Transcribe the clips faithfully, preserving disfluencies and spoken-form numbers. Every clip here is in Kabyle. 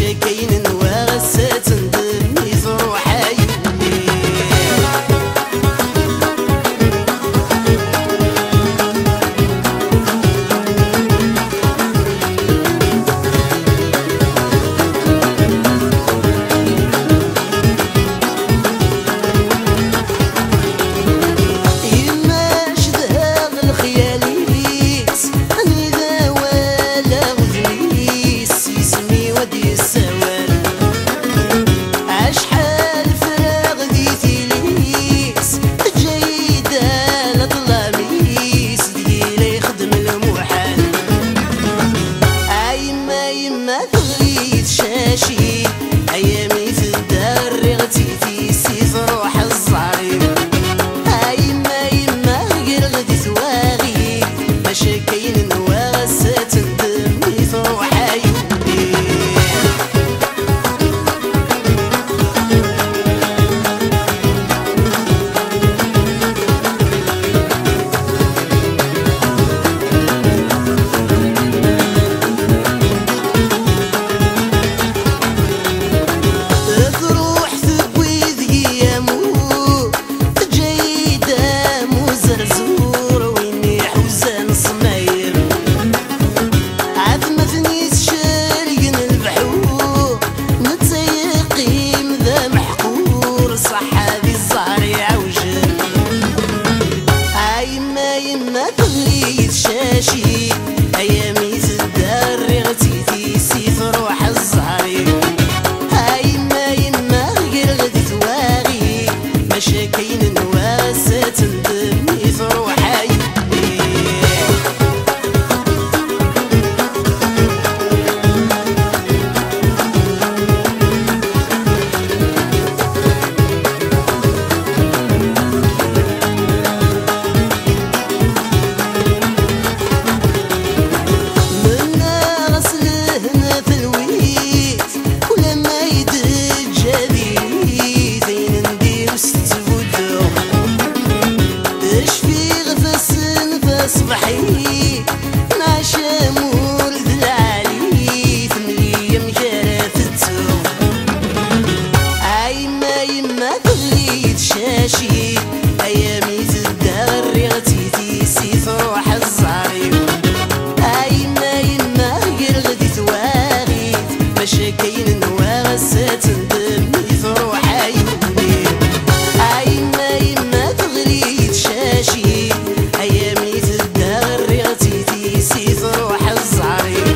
Kayen n wass ad tendem i truḥ a yelli. Yemma cedhaɣ lexyal-is, anida walaɣ udem-is, isem-iw ad d-yessawal. Acḥal ffreɣ di tili-s, teǧǧa-yi-d ala ṭṭlam-is, deg-i la ixeddem lmuḥal. A yemma, yemma teɣli tcacit, ayami tedda rriɣ titi-s i truḥ ẓẓari. A yemma, yemma greɣ di twaɣit, maca kayen n wass ad tendem i truḥ a yelli. Truḥ tewwi deg-i amur, teǧǧa-yi-d am uzerzuṛ win iḥuzan ṣṣmayr. Atmaten-is cergen lbeḥur, netta yeqqim d ameḥqur, ṣaḥḥa di ẓẓher iɛewjen. A yemma, yemma teɣli tcacit, ayami tedda rriɣ titi-s i truḥ ẓẓher-iw. A yemma, yemma greɣ di twaɣit, maca kayen n wass ad tendem i truḥ a yelli. Mennaɣ-as lehna telwit, ulamma i d-teǧǧa diri-t, ayen n diri-s ttbudduɣ. Cfiɣ ɣef ass n taṣebḥit, nɛac amur d lɛali, temlili amek ara tettu. A yemma, yemma teɣli tcacit, ayami tedda rriɣ titi-s i truḥ ẓẓher-iw. A yemma, yemma greɣ di twaɣit, maca kayen n wass ad tendem i truḥ a yelli. A yemma, yemma teɣli tcacit, ayami tedda rriɣ titi-s i truḥ ẓẓher-iw.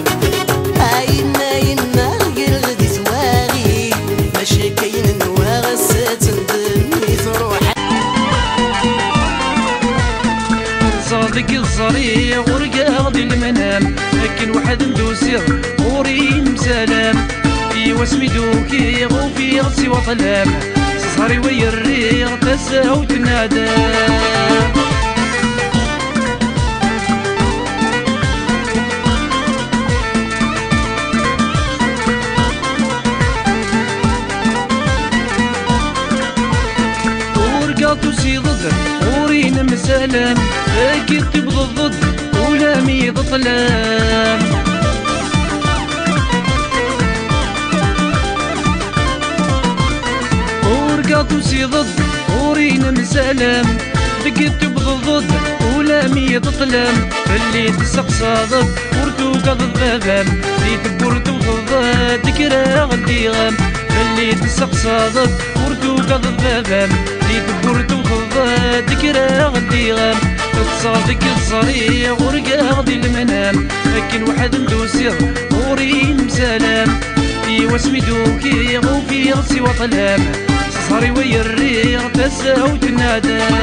A yemma, yemma greɣ di twaɣit, maca kayen n wass ad tendem i truḥ. Ẓer deg iẓẓer-i urgaɣ di lemnam, akken weḥd-m d-usiɣ ɣur-i nemsalam. I wasmi d-ukiɣ ufiɣ siwa ṭṭlam, s ẓẓher-iw ay rriɣ tasa-w tennadam. Urgaɣ tusiḍ-d ɣur-i nemsalam, akken tibḍeḍ-d ula mi d ṭṭlam. Urgaɣ tusiḍ-d ɣur-i nemsalam, deg tibḍeḍ-d ula mi d ṭṭlam. Fell-i testeqsaḍ-d ur tugadeḍ baba-m, di tewwurt tewteḍ-d kra n tiɣam. Fell-i testeqsaḍ-d ur tugadeḍ baba-m, di tewwurt tewteḍ-d kra n tiɣam. Ṭṭseɣ deg iẓẓer-i urgaɣ di lemnam, akken weḥd-m d-usiɣ ɣur-i nemsalam. I wasmi d-ukiɣ ufiɣ siwa ṭṭlam, s ẓẓher-iw ay rriɣ tasa-w tennadam.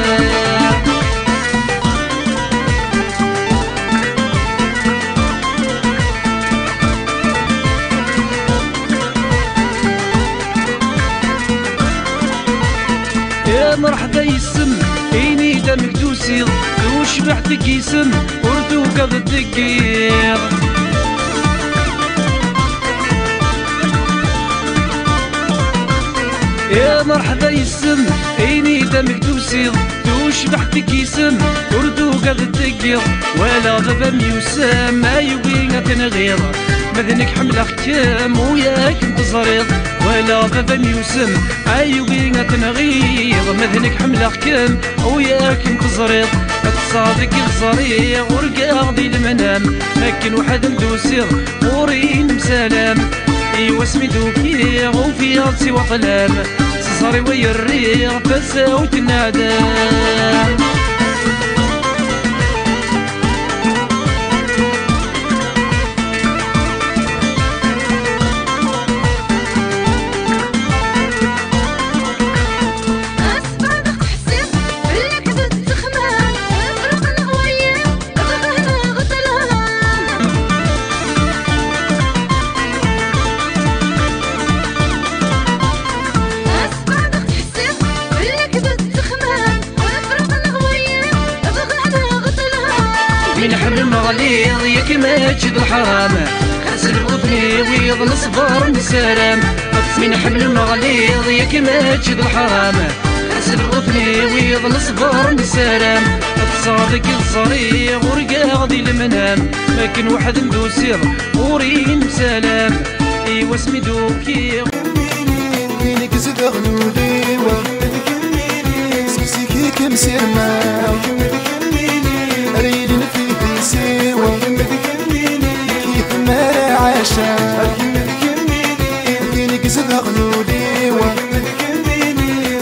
Ya merḥba yis-m, ini-d amek tusiḍ, tucbiḥt deg yisem ur tugadeḍ deg yiḍ. Ya merḥba yis-m, ini-d amek tusiḍ, tucbeḥt deg yisem, ur tugad deg yiḍ, wala baba-m yusam, aywi ad t-nɣiḍ, ma d nekk ḥemmleɣ-kem, u yak m-teẓriḍ, wala baba-m yusam, aywi ad t-nɣiḍ, ma d nekk ḥemmleɣ-kem, u yak m-teẓriḍ, ad ṭṭseɣ deg iẓri, urgaɣ di lemnam, akken weḥd-m d-usiɣ, ɣur-i nemsalam, i wasmi d-ukiɣ, ufiɣ-tt i waṭlam, s ẓẓriw ay rriɣ, tasa-w tenneɛdam. Asebɛed ḥsiɣ fell-ak d ttexmam, afraq neɣ wayeḍ, bɣiɣ neɣ ṭṭlam. Asebɛed ḥsiɣ fell-ak d ttexmam, afraq neɣ wayeḍ, bɣiɣ neɣ ṭṭlam. Mi nḥemmel neɣliḍ, yak mačči d leḥram. Xas lxuf niwiḍ, neṣber nessaram. Mi nḥemmel neɣliḍ, yak mačči d leḥram. Xas lxuf niwiḍ, neṣber nessaram. Ṭṭseɣ deg iẓri, urgaɣ di lemnam. Akken weḥd-m d-usiɣ, ur-i nemsalam. I wasmi d-ukiɣ. Win i izedɣen ul-iw, seg zik i kem-sirmeɣ. Ar yilin f idis-iw, yetmar ɛaca. Win i izedɣen ul-iw,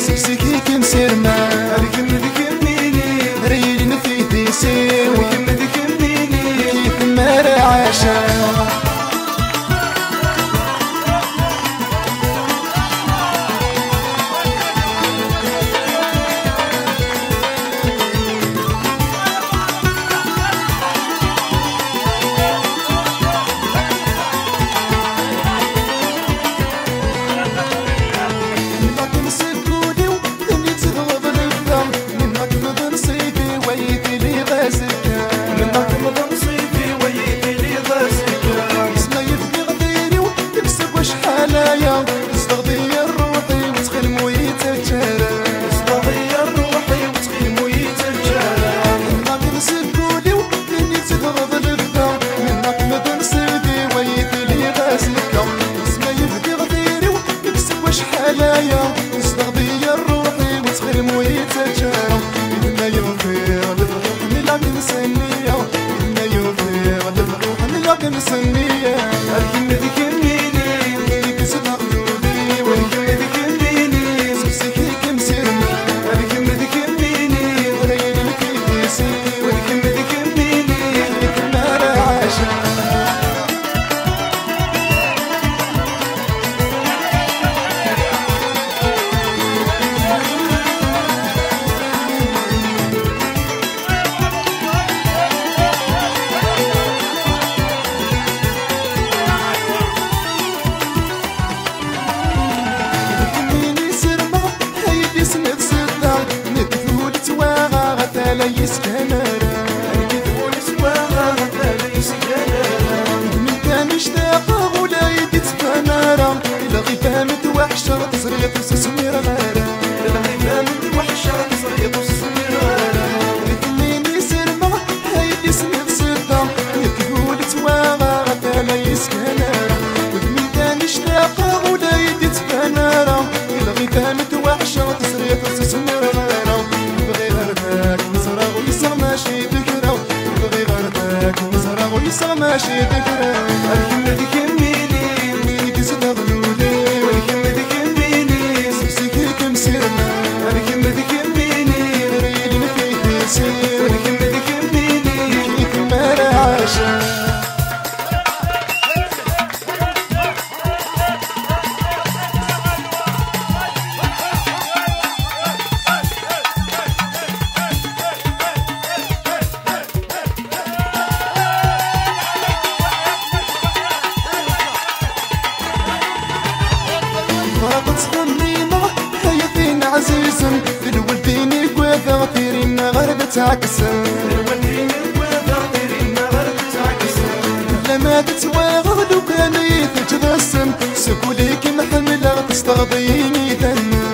seg zik i kem-sirmeɣ. Ar yilin f idis-iw, yetmar ɛaca. Nniɣ-kem seg wul-iw, d nnig zedɣeḍ lebda. Nniɣ-kem d nṣib-iw, ay tiliḍ azekka. Nniɣ-kem d nṣib-iw, ay tiliḍ azekka. Isem ay bdiɣ diri-w, deg seg wacḥal aya. Zdeɣ di ṛṛuḥ-iw, ttxil-m ur yi-ttaǧǧa ara. Zdeɣ di ṛṛuḥ-iw, ttxil-m ur yi-ttaǧǧa ara. Nniɣ-kem seg wul-iw, d nnig zedɣeḍ lebda. Nniɣ-kem d nṣib-iw, ay tiliḍ azekka. Isem ay bdiɣ diri-w, deg seg wacḥal aya. Zdeɣ di ṛṛuḥ-iw, ttxil-m ur yi-ttaǧǧa ara. Idem ay ufiɣ lebḥuḥ, nniɣ-kem s nniya. Idem ay ufiɣ lebḥuḥ, nniɣ-kem s nniya. Ar kemm d kemmini, i yezdeɣ wul-iw. Ar kemm d kemmini, seg zik i kem-sirmeɣ. Ar kemm d kemmini, ɣlayel lkif-is-iw. Ar kemm d kemmini, i kem ara ɛaceɣ. Kemmini sirmeɣ, ay d-isem d sedda, nekk d wul ttwaɣeɣ, tala yis-k amara. Nekk d wul ttwaɣeɣ, tala yis-k amara. Udem-ik am ictaqeɣ, ula i d-ittban ara, lɣiba-m tweḥceɣ, teẓriḍ ur s-smireɣ ara. Lɣiba-m tweḥceɣ, teẓriḍ ur s-smireɣ ara. Kemmini sirmeɣ, ay d-isem d sedda, nekk d wul ttwaɣeɣ, tala yis-k amara. Udem-ik am ictaqeɣ, ula i d-ittban ara, lɣiba-m tweḥceɣ, teẓriḍ ur s-smireɣ ara. Bɣiɣ ar dak neẓra uyseɣ mačči d kra. Bɣiɣ ar dak neẓra uyseɣ mačči d kra. Ar kemm d kemmini, i yezdeɣ wul-iw. Ar kemm d kemmini, seg zik i kem-sirmeɣ. Ar kemm d kemmini, ɣlayel lkif-is-iw. Ar kemm d kemmini, i kem ara ɛaceɣ. Ffɣeɣ ttxemmimeɣ, ay tin ɛzizen, d lweldi-nni ggadeɣ, tiri-nneɣ ar d ttɛeksen. Lweldi-nni ggadeɣ, tiri-nneɣ ar d ttɛeksen. Lama d ttwaɣeɣ, lukan i teǧǧeḍ asem, seg ul-ik kem-ḥemmleɣ, tezdeɣ deg-i.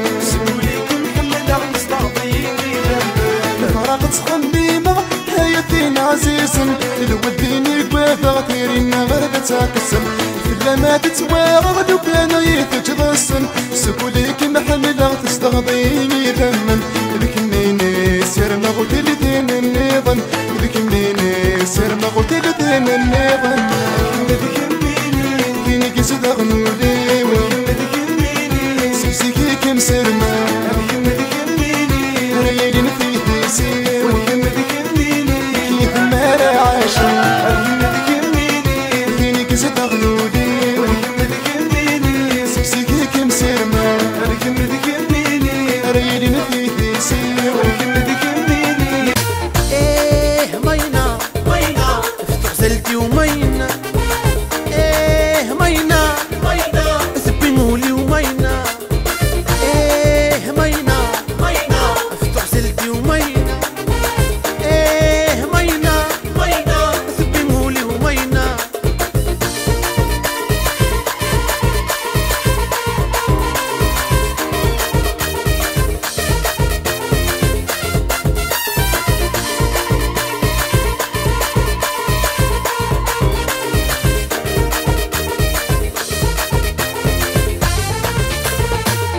Ttaqsem fell-am ad ttwaɣeɣ lukan i teǧḍesem. Seg ul-ik mḥemmleɣ tezdeɣ-d idammen. D kemmini sirmeɣ ur telli tin nniḍen. D kemmini sirmeɣ ur telli tin nniḍen. D kemmini tin i yezdeɣen ul-iw. Si zik i kem-sirmeɣ. Ara yilin fi tisi-w. Yid-m ara ɛaceɣ. Tin i yezdeɣen ul-iw. Seg zik i kem-sirmeɣ. Ara yilin fi tisi-w. Eh, mayna, mayna, f teɣzalt-iw mayna. Eh, mayna, mayna, tebbi ul-iw mayna. Eh, mayna, mayna, f teɣzalt-iw mayna. Eh, mayna, mayna, tebbi ul-iw mayna.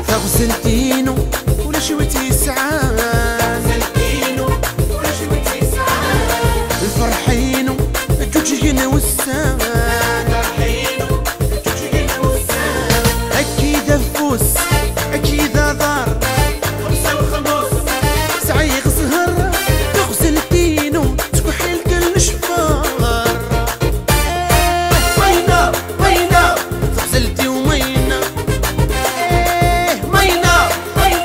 Taɣzalt-inu ulac wi tt-yesɛan. Taɣzalt-inu ulac wi tt-yesɛan. Lferḥ-inu ǧǧuǧgen wussan. Lferḥ-inu ǧǧuǧgen wussan. Akkid afus, akkid aḍar. Xemsa lexmus, sɛiɣ zzher. Taɣzalt-inu tettweḥḥid-d lecfar. Eh, mayna, mayna, taɣzalt-iw mayna. Eh, mayna, mayna,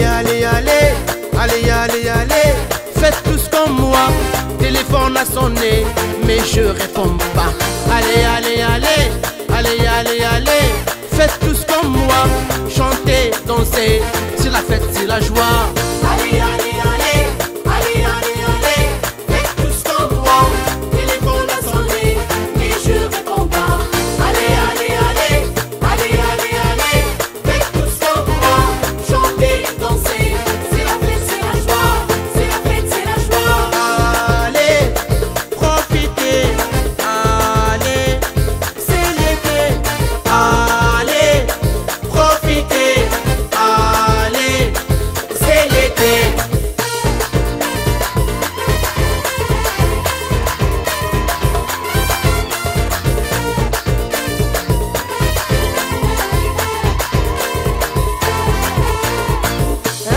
Allez, allez, allez, allez, allez, faites tous comme moi. Téléphone a sonné, mais je réponds pas. Allez, allez, allez, allez, allez, allez, faites tous comme moi. Chantez, dansez, c'est la fête, c'est la joie. Allez, allez, allez, allez, allez, allez, faites tous comme moi. Téléphone a sonné, mais je réponds pas. Allez, allez, allez, allez, allez, allez, faites tous comme moi. Chantez, dansez, c'est la fête, c'est la joie. C'est la fête, c'est la joie. Allez, profitez, allez, c'est l'été. Allez, profitez, allez, c'est l'été.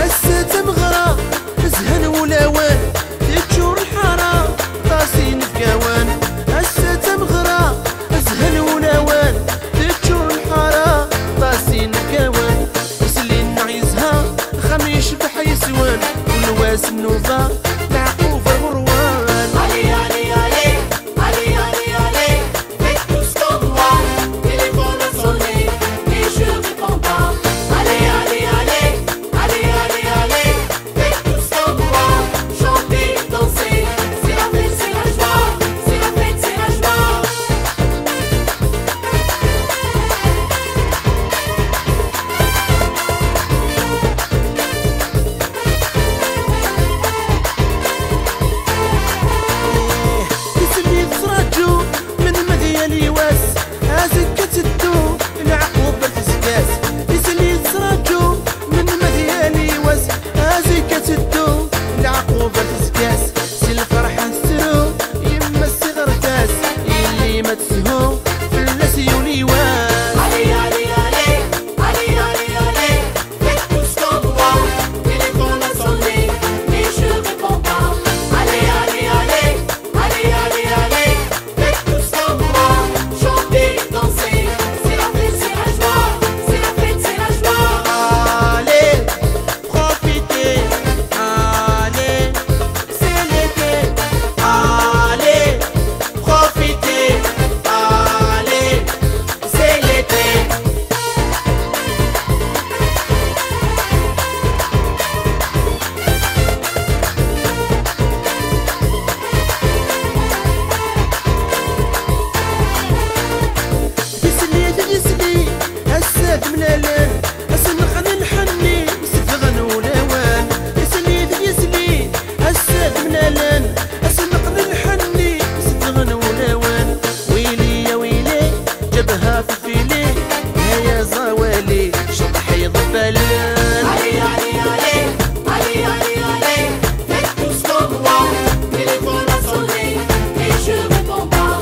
Ass-a d tameɣra, zhan wulawen, teččur lḥara, ṭas inebgawen. Ass-a d tameɣra, zhan wulawen, teččur lḥara, ṭas inebgawen. Isli-nneɣ yezha, axxam yecbeḥ yes-wen, kul wass nnuba, leɛqub aɣerwan. Allez, allez, allez, allez, allez, allez, faites tous comme moi. Téléphone a sonné, mais je réponds pas. Allez, allez, allez, allez, allez, allez, faites tous comme moi. Chantez, dansez, c'est la fête, c'est la joie. C'est la fête, c'est la joie. Isem yettṛaǧu melmi d yal yiwass, azekka teddu leɛqub ar tezgas. Isem yettṛaǧu melmi d yal yiwass, azekka teddu leɛqub ar tezgas. Si lferḥ ad tettru yemma s iɣertas, yelli ma teshu fell-as yuli wass. Allez, allez, allez, allez, allez, allez, faites tous comme moi. Téléphone a sonné, mais je réponds pas. Allez, allez, allez, allez, allez, allez, faites tous comme moi. Chantez, dansez, c'est la fête, c'est la joie. C'est la fête, c'est la joie. Allez, profitez, allez, c'est l'été. Allez, profitez, allez, c'est l'été. Tislit d yisli, ass-a d-mlalen, asenqen lḥenni, zedɣen wulawen. Tislit d yisli, ass-a d-mlalen, asenqen lḥenni, zedɣen wulawen. Wili ya wili, ǧabha tfili, ay aẓawali, ceḍḥ iḍebbalen. Allez, allez, allez, allez, allez, allez, faites tous comme moi. Téléphone a sonné, et je réponds pas.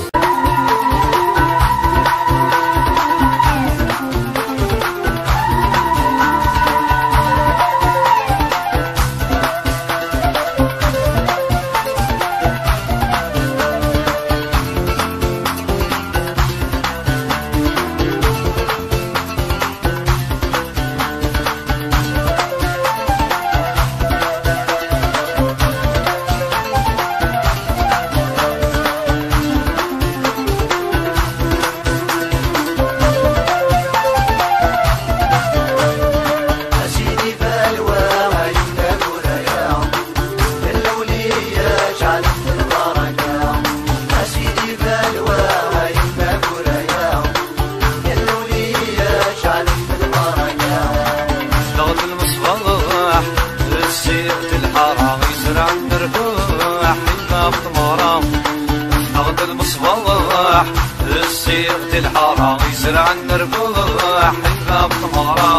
Teffeɣ-d lmeṣbaḥ, tessiɣ-d lḥara, izreɛ rrbeḥ, ineɣ tmeɣra. Teffeɣ-d lmeṣbaḥ, tessiɣ-d lḥara, izreɛ rrbeḥ, ineɣ tmeɣra.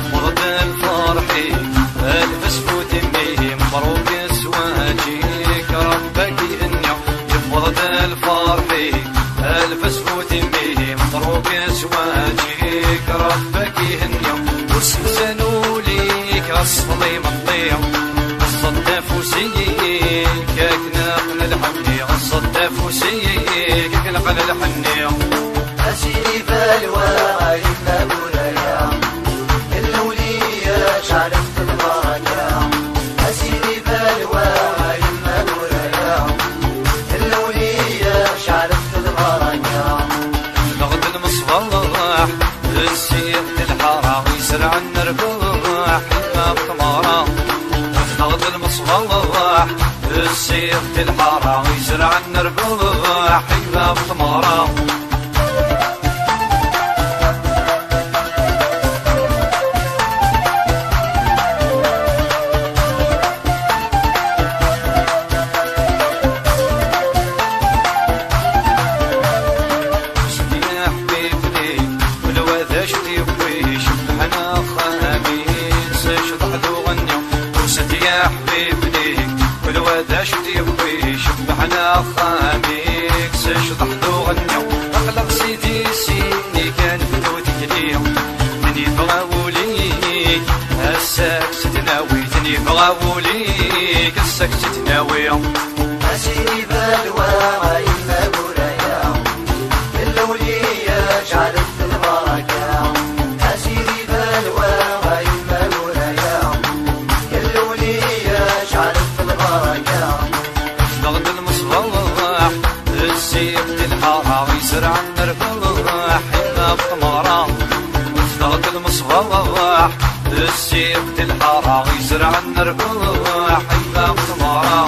Yewweḍ-d lferḥ-ik, a lfesfut-nni, mebruk zwaǧ-ik, Rebbi ad k-ihenni. Yewweḍ-d lferḥ-ik, a lfesfut-nni, mebruk zwaǧ-ik, Rebbi ad k-ihenni. Ur ssemsan ul-ik, Ɣas ḍli meṭṭi, ẓẓed afus-ik, akken aql lḥenni, ẓẓed afus-ik, akken aql lḥenni. A Sidi Balwa, a yemma Buraya, lewliya ceɛlent lbaraka. A Sidi Balwa, a yemma Buraya, lewliya ceɛlent lbaraka. Teffeɣ-d lmeṣbaḥ, ssiɣ-d lḥara, izerɛen rrbeḥ, immam tmeɣra. Teffeɣ-d lmeṣbaḥ, ssiɣ-d lḥara, izerɛen rrbeḥ, immam tmeɣra. Sidi ḥbibni, wala wa d acu d-yewwi, cebḥen axxam-ik s ccḍeḥ d uɣenni. Tusa-d ya ḥbibni, wala wa d acu d-yewwi, cebḥen axxam-ik s ccḍeḥ d uɣenni. Aql-aɣ sidi sin i kan bdu tikli, min yebɣa wul-ik, ass-a ad k-tt-id-nawi, min yebɣa wul-ik, ass-a ad k-tt-id-nawi. A Sidi Balwa, a yemma Buraya, lewliya ceɛlent lbaraka. A Sidi Balwa, a yemma Buraya, lewliya ceɛlent lbaraka. Teffeɣ-d lmeṣbaḥ, ssiɣ-d lḥara, izerɛen rrbeḥ, immam tmeɣra. Teffeɣ-d lmeṣbaḥ, ssiɣ-d lḥara, izerɛen rrbeḥ, immam tmeɣra.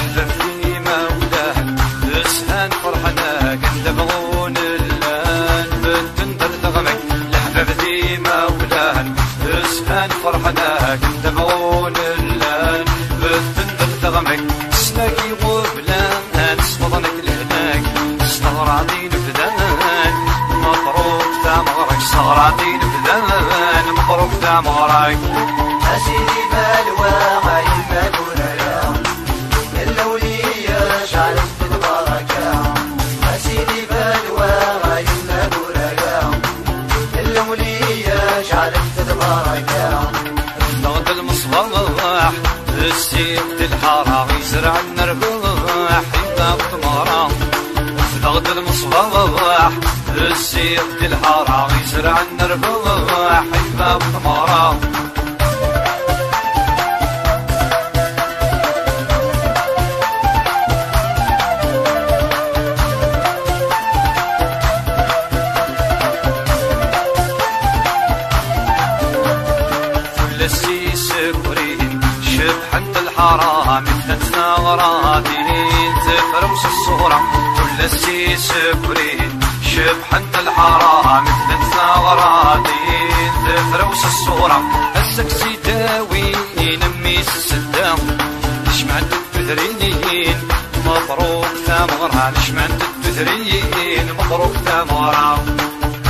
Ḥbab d imawlan, shan ferḥen akken d abɣun llan, beddent ar teɣmek. Leḥbab d imawlan, shan ferḥen akken d abɣun llan, beddent ar teɣmek. Snak iɣeblan, sfeḍen ak lehnak, s teɣratin bdan, mebruk tameɣra-k, s teɣratin bdan, mebruk tameɣra-k. A Sidi Balwa, a yemma Buraya, lewliya ceɛlent lbaraka. A Sidi Balwa, a yemma Buraya, lewliya ceɛlent lbaraka. Teffeɣ-d lmeṣbaḥ, ssiɣ-d lḥara, izerɛen rrbeḥ, immam tmeɣra. Teffeɣ-d lmeṣbaḥ, ssiɣ-d lḥara, izerɛen rrbeḥ, immam tmeɣra. Tullas isegrin, cebḥent lḥara, medlent teɣratin, tefrawes ṣṣura. Tullas isegrin, cebḥent lḥara, medlent teɣratin, tefrawes ṣṣura. Ass-a k-id-awin mmi-s sedda, jemɛent tudrin, mebruk tameɣra, jemɛent tudrin, mebruk tameɣra.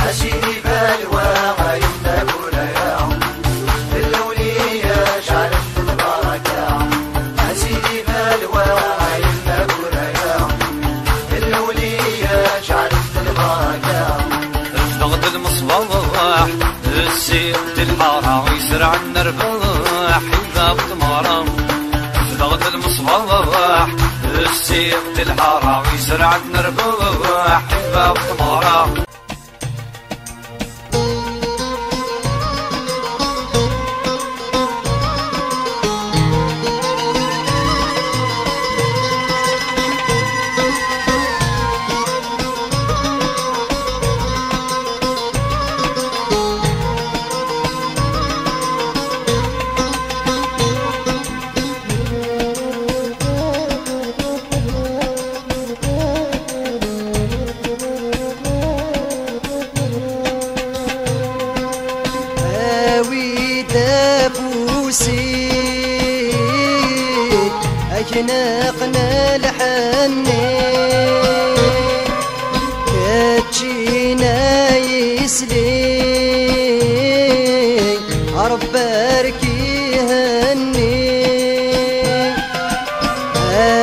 A Sidi Balwa, a yemma Buraya, lewliya ceɛlent lbaraka. A Sidi Balwa, a yemma Buraya, lewliya ceɛlent lbaraka. Teffeɣ-d lmeṣbaḥ, ssiɣ-d lḥara, izerɛen rrbeḥ, immam tmeɣra. Teffeɣ-d lmeṣbaḥ, ssiɣ-d lḥara, izerɛen rrbeḥ, immam tmeɣra. Awi-d afus-ik, aknaq n lḥenni, keččina yesli, Rebbi ar Ihenni,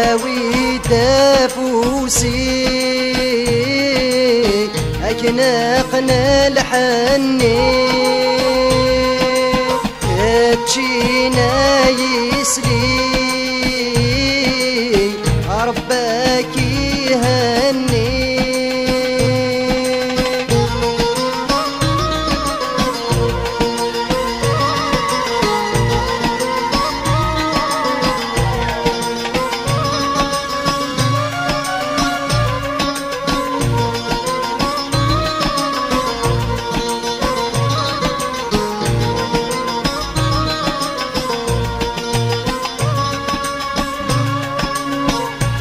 awi-d afus-ik, akken aqen lḥenni, ččina yisli, Ṛebbi ad k-ihenni.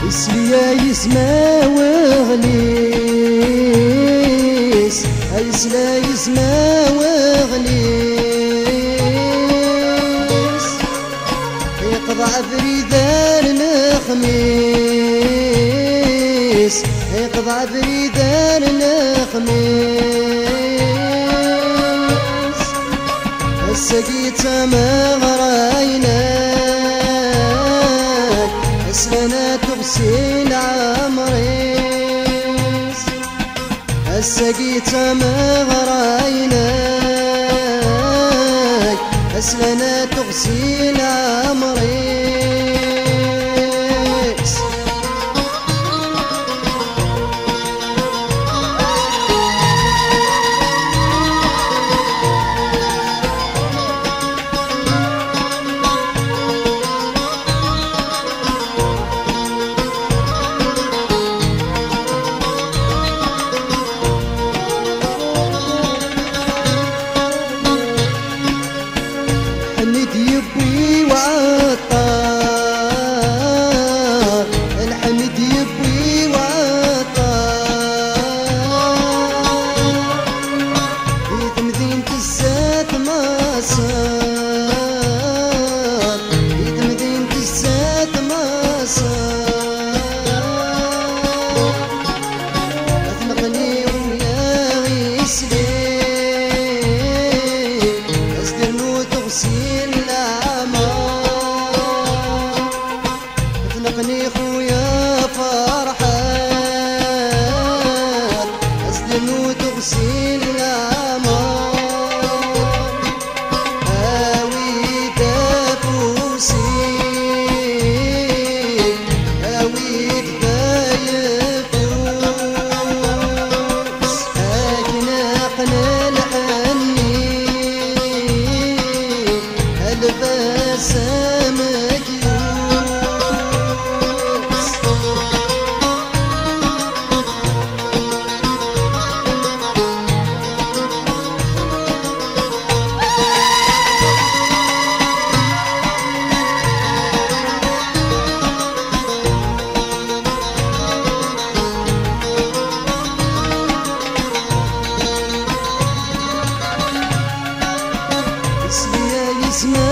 Isla yisem aweɣlis, ay isla yisem aweɣlis, iqḍeɛ abrid ar lexmis, iqḍeɛ abrid ar lexmis. Ass-agi d tameɣra-inek, aslan ad tuɣ si leɛmer-is. Ass-agi d tameɣra-inek, aslan ad tuɣ si leɛmer-is. Lḥenni d-yewwi waṭṭar, lḥenni d-yewwi waṭṭar. Di temdint zdat Maṣer, di temdint zdat Maṣer. Ad t-neqni uyaɣ isli, ad s-d-rnu teɣzi n leɛmer. Ad t-neqni xuya Ferḥat, ad s-d-rnu teɣzi n leɛmer. Awi-d afus-ik, awi-d d ayeffus, akken aqen lḥenni, a lbas amekyus. Isli-a yesma